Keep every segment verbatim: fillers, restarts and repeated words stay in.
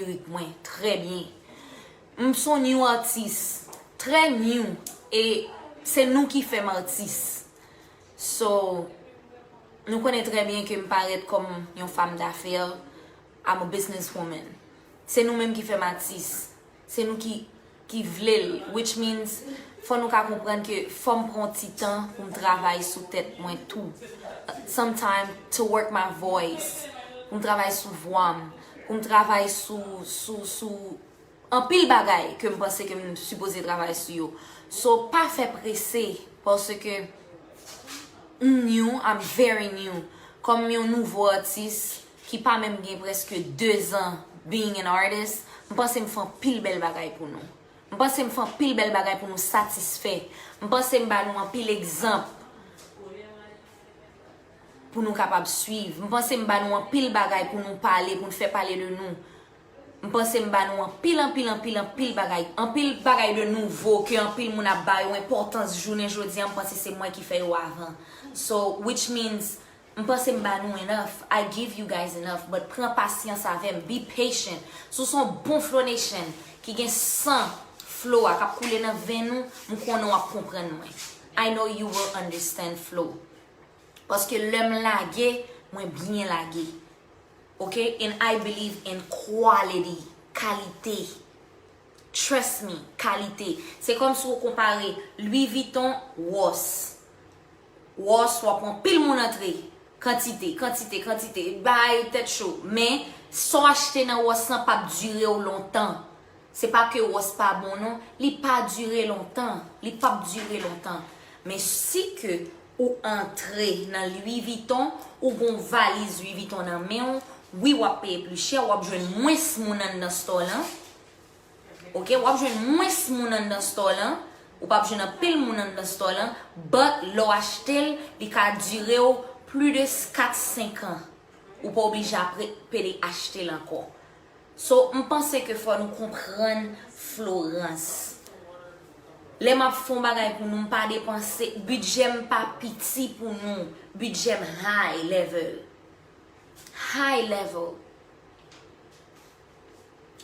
lirik mwen trè byen. M s on new artist, trè new, e se nou ki fè m artist. So, nou konnen trè byen ke m parèt kòm yon fanm dafè, I'm a business woman. Se nou menm ki fè m atis. Se nou ki, ki vle l, which means fò nou ka konprann ke fò m pran yon ti tan pou m travay sou tèt mwen tou. Sometimes to work my voice, pou m travay sou vwa m, pou m travay sou, sou, sou anpil bagay ke m panse ke m sipoze travay sou yo. So, pa fè prese, paske m new, I'm very new. Kòm yon nouvo atis ki pa menm gen prèske de zan being an artist, m panse m fè anpil bèl bagay pou nou. M panse m fè anpil bèl bagay pou nou satisfè. M panse m ba nou anpil egzanp pou nou kapab swiv. M panse m ba nou anpil bagay pou nou pale, pou n fè pale de nou. M panse m ba nou anpil, anpil, anpil, anpil bagay. Anpil bagay de nouvo ke anpil moun ap ba yo enpòtans jounen jodi a, m panse se mwen ki fè yo avan. So, which means, m panse m ba nou enough. I give you guys enough, but pran pasyans avè m. Be patient. Si w se yon bon Flow Nation ki gen san Flow a k ap koule nan venn ou, m konnen w ap konprann mwen. I know you will understand Flow. Paske lè m lage, mwen byen lage. Ok? And I believe in quality, kalite. Trust me, kalite. Se kòm si w konpare Louis Vuitton, Ross. Ross, w ap wè anpil moun antre. Kantite, kantite, kantite. Bay tèt cho. Men, sa w achte nan Ross lan p ap dire w lontan. Se pa ke Ross pa bon non, li pa dire lontan, li p ap dire lontan. Men si ke ou antre nan Louis Vuitton, ou gon valiz Louis Vuitton nan men w, wi w ap peye pli chè, w ap jwenn mwens moun anndan store lan. Ok, w ap jwenn mwens moun anndan store lan, ou p ap jwenn anpil moun anndan store lan, but lè w achte l, li ka dire w plis de kat, senk an. Ou pa oblije apre pede achte l ankò. So, m panse ke fò nou konprann Florence. Lè m ap fè yon bagay pou nou, m pa depanse, bidjè m pa piti pou nou, bidjè m high level. High level.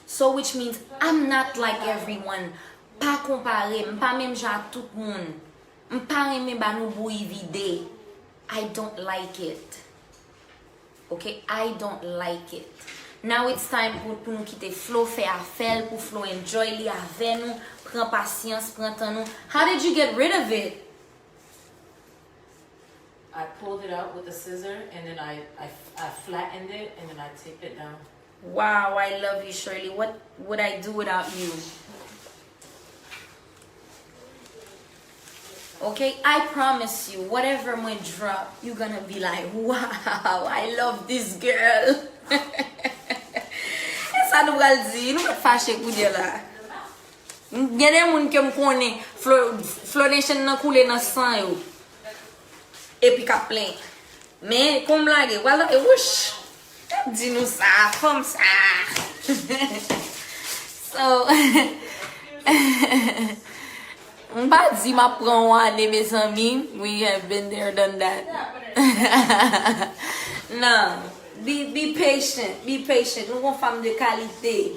So, which means I'm not like everyone. Pa konpare, m pa menm jan ak tout moun. M pa renmen ba nou bouyi vide. I don't like it. Ok, I don't like it. Now it's time pou, pou nou kite Flo fè afè l, pou Flo enjoy li avè nou. Pran pasyans, pran tan nou. How did you get rid of it? I pulled it out with a scissor and then I, I, I flattened it and then I taped it down. Wow, I love you, Shirley. What would I do without you? Okay, I promise you, whatever mwen drop, you gonna be like, wow, I love this girl. E sa nou pral di, nou mèt fache kounye la. Gen de moun ke m konnen, Flo, Flo Nation nan koule nan san yo. Epi k ap plenyen. Men, kon m lage, pral tande, wouch! T ap di nou sa, fanm sa. So, m pa di m ap pran yon ane, mezanmi. We have been there, done that. Non, be, be patient, be patient. Nou gon fanm de kalite.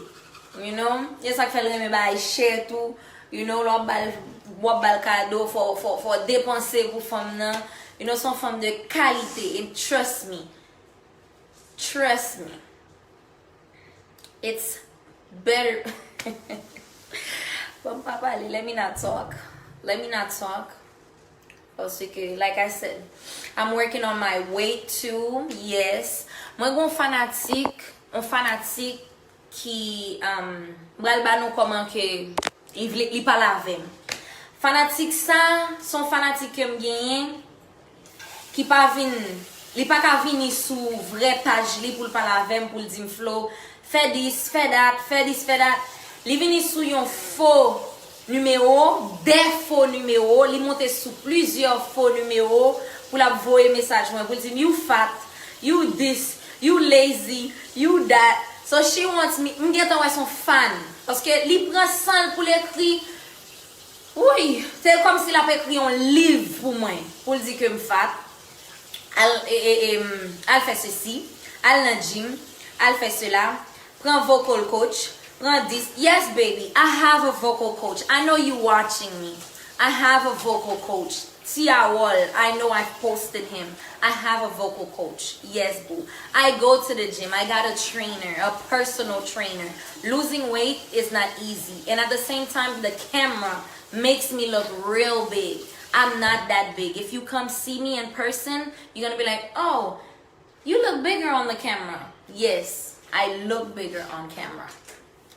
You know? E sa k fè l renmen bay chè tou. You know, lè w ap ba l, w ap ba l kado, fò, fò, fò depanse pou fanm nan. You know, se yon fanm de kalite. And trust me. Trust me. It's better. Bon, m pa pale. Let me not talk. Let me not talk. Paske, like I said, I'm working on my weight too. Yes. Mwen gon fanatik, yon fanatik ki, um, m pral ba nou kòman ke li vle, li pale avè m. Fanatik sa, se yon fanatik ke m genyen, ki pa vin, li pa ka vini sou vrè paj li pou l pale avè m, pou l di m, Flo, fè dis, fè dat, fè dis, fè dat. Li vini sou yon fo nimewo, de fo nimewo, li monte sou plizyè fo nimewo pou l ap voye mesaj mwen, pou l di m, you fat, you this, you lazy, you that. So she wants me, m gentan wè se yon fan. Paske li pran san l pou l ekri. Wi, se kòmsi l ap ekri yon liv pou mwen, pou l di ke m fat. Al, e, e, e, m, al fè sesi, al nan gym, al fè sela. Pran vocal coach, pran dis. Yes, baby, I have a vocal coach. I know you watching me. I have a vocal coach. Tia Wall, I know I've posted him. I have a vocal coach. Yes, boo. I go to the gym. I got a trainer, a personal trainer. Losing weight is not easy. And at the same time, the camera makes me look real big. I'm not that big. If you come see me in person, you're gonna be like, oh, you look bigger on the camera. Yes, I look bigger on camera.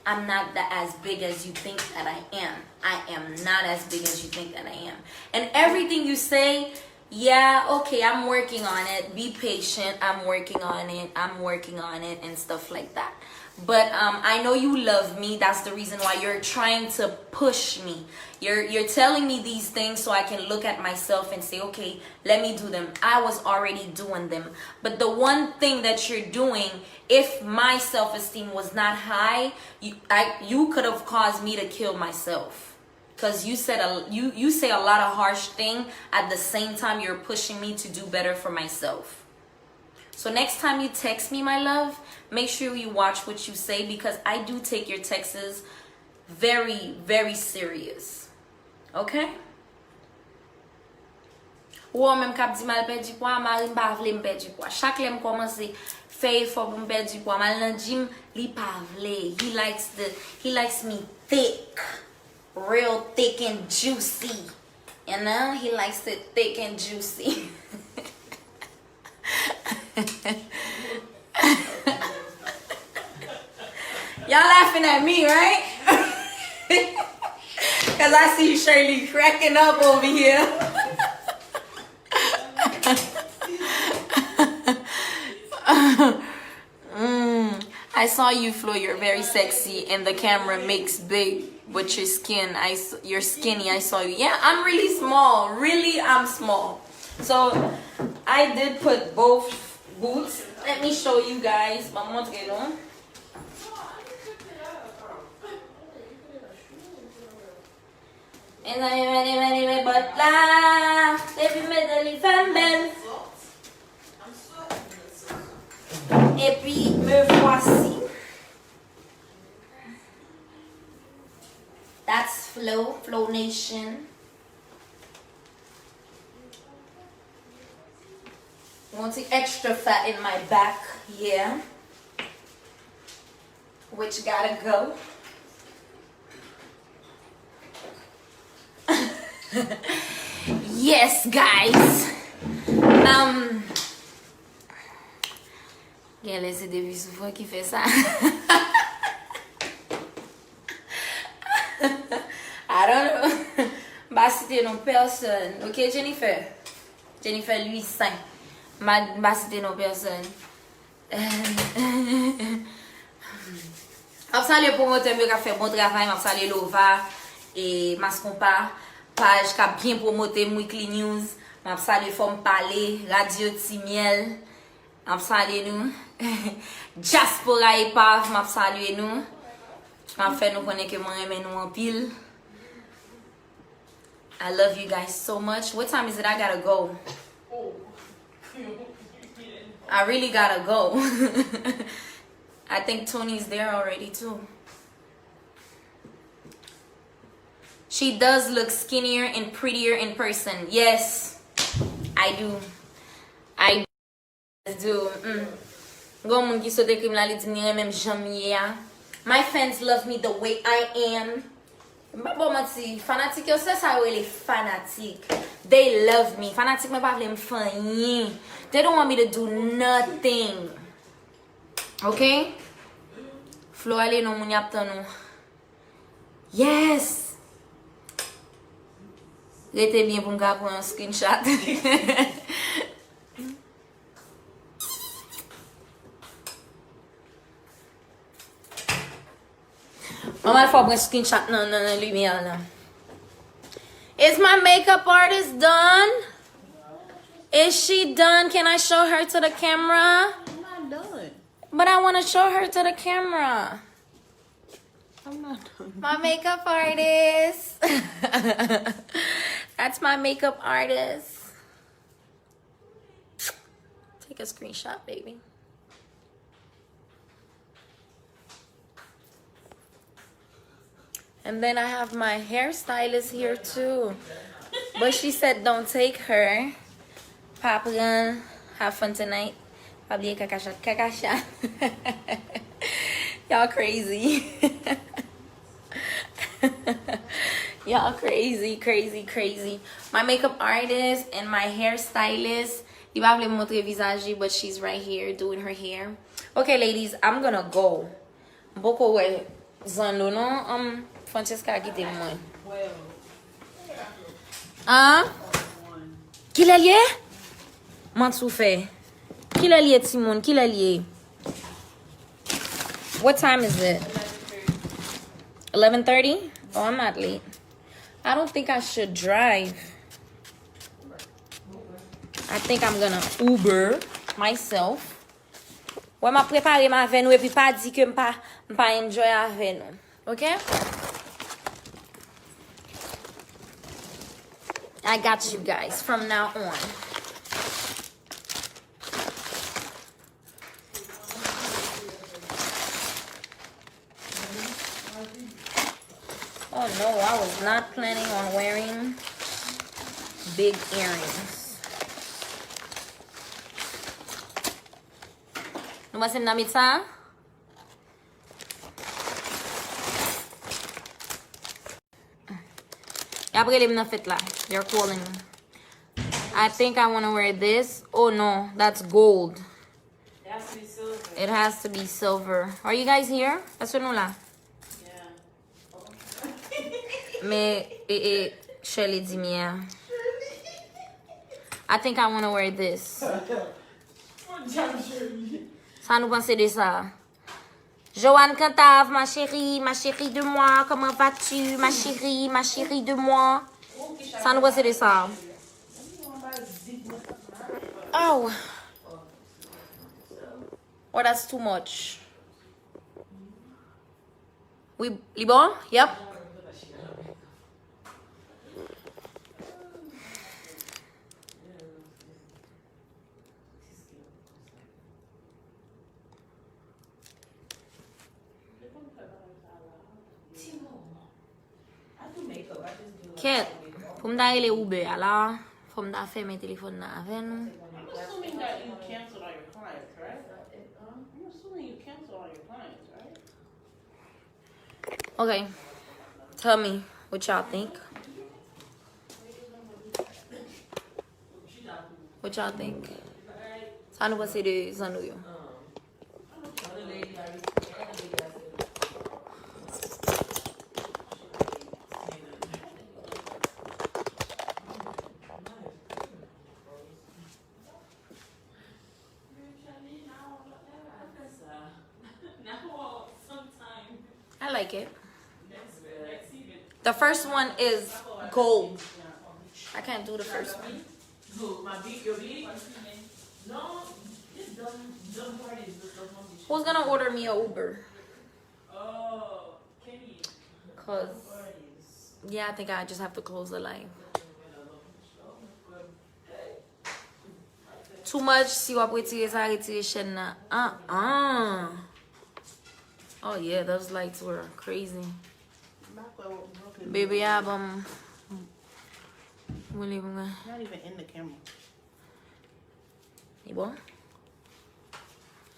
I'm not that as big as you think that I am. I am not as big as you think that I am. And everything you say, yeah, okay, I'm working on it. Be patient. I'm working on it. I'm working on it and stuff like that. But um, I know you love me. That's the reason why you're trying to push me. You're you're telling me these things so I can look at myself and say, okay, let me do them. I was already doing them. But the one thing that you're doing, if my self-esteem was not high, you, I, you could have caused me to kill myself. Cause you said a, you you say a lot of harsh thing. At the same time, you're pushing me to do better for myself. So next time you text me, my love, make sure you watch what you say because I do take your texts very, very serious. Okay? Ou wè menm k ap di m al pèdi pwa, mari m pa vle m pèdi pwa. Chak lè m kòmanse fè efò pou m pèdi pwa, m al nan gym, li pa vle. He likes the, he likes me thick. Real thick and juicy. You know, he likes it thick and juicy. Y'all laughing at me, right? Cause I see Shirley cracking up over here. Mm, I saw you, Flo. You're very sexy, and the camera makes big with your skin. I, s- you're skinny. I saw you. Yeah, I'm really small. Really, I'm small. So, I did put both boots. Let me show you guys. Ban m montre nou. Mezanmi, mezanmi, mezanmi, bòt la. Depi mete li fè m bèl. Epi, me voici. That's Flo, Flo Nation. Want the extra fat in my back, yeah. Which gotta go. Yes, guys. Um, genlè se depi soufran ki fè sa. I don't know. M pa site non pèsonn. Ok, Jennifer? Jennifer Louis Saint. M pa, m pa site non pèsonn. M ap salye pwomotè m yo k ap fè bon travay. M ap salye Lova e Mas Konpa, paj k ap byen pwomote m, Weekly News. M ap salye Fò m Pale, Radyo Ti Myèl. M ap salye nou. Dyaspora Epav, m ap salye nou. M ap fè nou konnen ke mwen renmen nou anpil. I love you guys so much. What time is it? I gotta go. I really gotta go. I think Tony's there already too. She does look skinnier and prettier in person. Yes, I do. I do. Mm. Gon moun ki sot ekri m la, li di m li renmen m jan m ye a. My fans love me the way I am. M pa ba w manti, fanatik yo, se sa yo rele fanatik. They love me. Fanatik mwen pa vle m fè anyen. They don't want me to do nothing. Ok? Flo ale non, moun y ap tann ou. Yes! Rete byen pou m ka pran yon screenshot. Mwen al fè w pran screenshot nan, nan, nan limyè a la. Is my makeup artist done? Is she done? Can I show her to the camera? I'm not done. But I want to show her to the camera. I'm not done. My makeup artist. That's my makeup artist. Take a screenshot, baby. And then I have my hairstylist here too. But she said don't take her. Pa pran, have fun tonight. Pa bliye kakachat. Kakachat. Y'all crazy. Y'all crazy, crazy, crazy. My makeup artist and my hairstylist. Li pa vle montre vizaj li, but she's right here doing her hair. Okay, ladies, I'm gonna go. M poko wè zanno non, um, Francesca kite m mwen. An? Kilè l ye? Manti w fè. Kilè l ye, timoun? Kilè l ye? What time is it? Eleven thirty? Oh, I'm not late. I don't think I should drive. I think I'm gonna Uber myself. Wè, m ap prepare m avè nou, epi pa di ke m pa, m pa enjoy avè nou. Ok? I got you guys from now on. Oh no, I was not planning on wearing big earrings. Nou panse m nan met sa? Y ap rele m nan fèt la. They're calling me. I think I wanna wear this. Oh no, that's gold. It has to be silver. It has to be silver. Are you guys here? Èske nou la? Yeah. Men, e, e, Shirley di m yè. I think I wanna wear this. Sa nou panse de sa? Joanne Cantave, ma chérie, ma chérie de moi, comment vas-tu, ma chérie, ma chérie de moi? Sa nou panse de sa? Oh. Oh, that's too much. Wi, li bon? Yep. Kèt, pou m ta rele Uber a la, fò m ta fèmen telefòn nan avè nou. I'm assuming that you canceled all your clients, right? I'm assuming you canceled all your clients, right? Okay. Tell me what y'all think. What y'all think? Sa nou panse de zanno yo? I like it. The first one is gold. I can't do the first one. Who's gonna order me a Uber? Cause, yeah, I think I just have to close the live. Too much, si w ap retire sa, retire chèn nan. Uh-uh. Oh yeah, those lights were crazy. Baby, a ban m. Mwen li pou mwen. Not even in the camera. Li bon?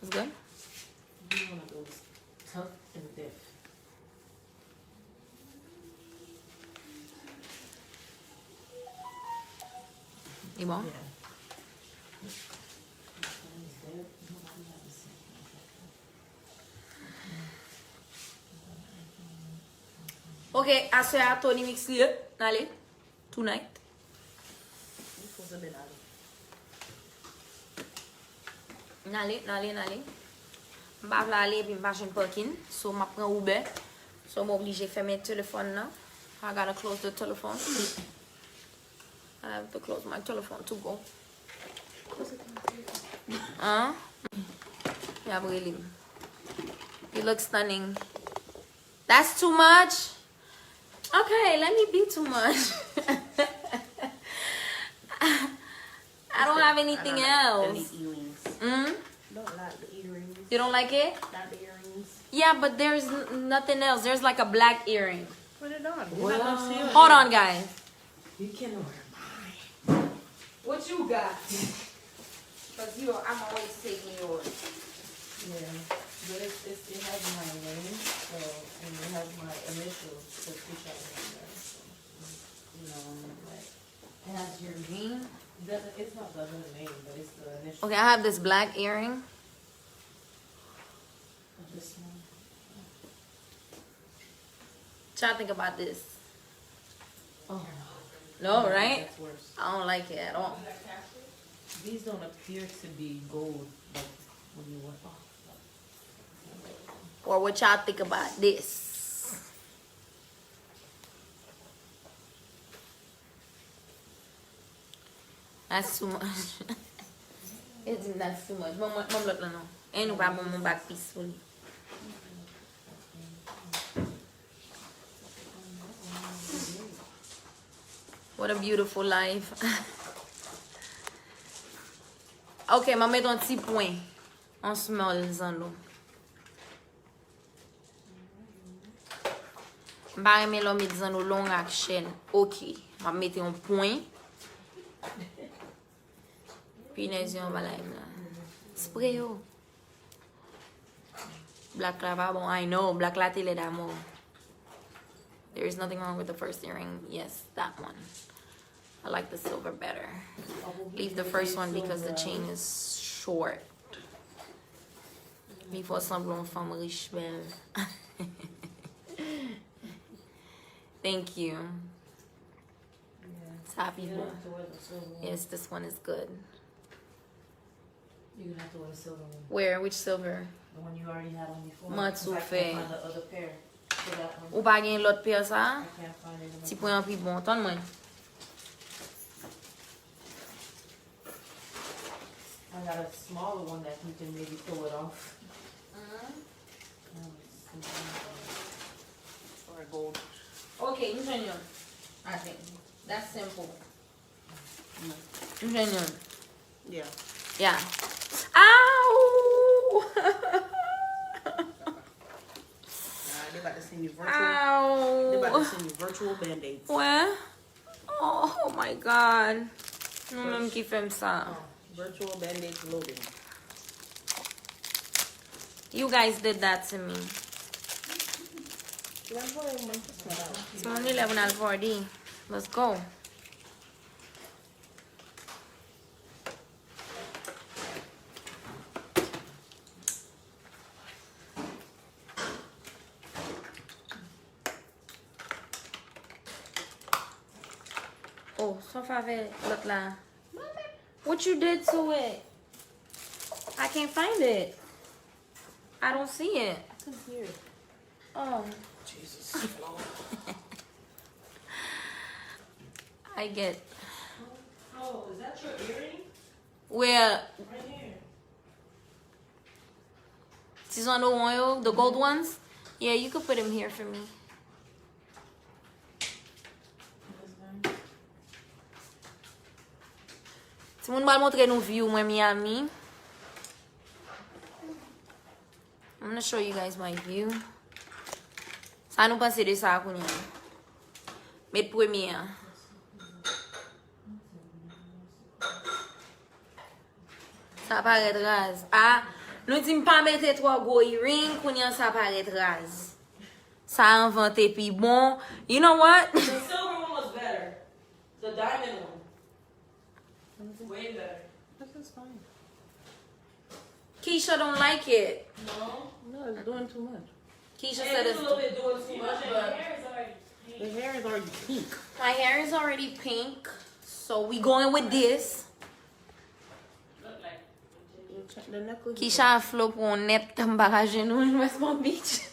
It's good? Be one of those tough and deaf. Li bon? Yeah. Ok, aswè a Tony Mix li ye. N ale. Tonight. N ale, n ale, n ale. M pa vle ale epi m pa jwenn parking. So, m ap pran Uber. So, m oblije fèmen telefòn nan. I gotta close the telephone. I have to close my telephone to go. An? Y ap rele m. You look stunning. That's too much? Okay, let me be too much. I don't have anything else. Mm? Don't like the earrings. You don't like it? Not the earrings. Yeah, but there's n- nothing else. There's like a black earring. Put it on. We're not gonna see you. Hold on, guys. You can order mine. What you got? Because you know, I'm always taking yours. Yeah, but it's, it's, it has my name, so, and it has my initials, so Keisha Wonder, so, you know, I'm like, it has your name? It doesn't, it's not the whole name, but it's the initials. Okay, I have this black earring. This one. What y'all think about this? Oh, no, right? That's worse. I don't like it at all. These don't appear to be gold, but when you work off. Or what y'all think about this? That's too much. It di that's too much. Ban mwen, ban m lòt lan non. E nou pa ban mwen back piece pou li. What a beautiful life. Ok, m ap met yon ti pwen. Yon small zanno. M pa renmen lè w met zanno long ak chèn. Ok, m ap mete yon pwen. Pinèz yo anba live la. Spre yo. Black la pa bon. I know. Black la te lèd amò. There is nothing wrong with the first earring. Yes, that one. I like the silver better. Leave the first one because the chain is short. Li fè w sanble yon fanm rich bèl. Thank you. Sa pi bon. Yes, this one is good. You're gonna have to wear the silver one. Where? Which silver? The one you already had on before. Manti w fè. Ou pa gen lòt pè sa? Ti pwen an pi bon. Tann mwen. I got a smaller one that you can maybe throw it off. Or gold. Ok, m jwenn yon. I think. That's simple. M jwenn yon. Yeah. Yeah. Ow! Nah, they about to send you virtual. Ow! They about to send you virtual band-aids. Wè? Oh my God. Nou menm ki fè m sa. Oh, virtual band-aids loading. You guys did that to me. Ti moun li lè pou n al party. Let's go. Oh, sa w fè avè lòt la. What you did to it? I can't find it. I don't see it. I couldn't hear it. Oh. Jesus, Lord. I get. Oh, is that your earring? Where? Right here. Ti zanno won yo, the gold ones? Yeah, you could put him here for me. Timoun, m pral montre nou view mwen Miami. I'm gonna show you guys my view. Sa nou panse de sa kounye a? Met premye a. Sa parèt raz. Ah, nou di m pa mete twò gwo earring, kounye a sa parèt raz. Sa anvan te pi bon. You know what? The silver one was better. The diamond one. Way better. This is fine. Keisha don't like it. No. No, it's doing too much. Keisha said it's a little bit doing too much, but the hair is already pink. My hair is already pink, so we going with this. Keisha a flow pou yon nèt, m pa ka jwenn ou, West Palm Beach.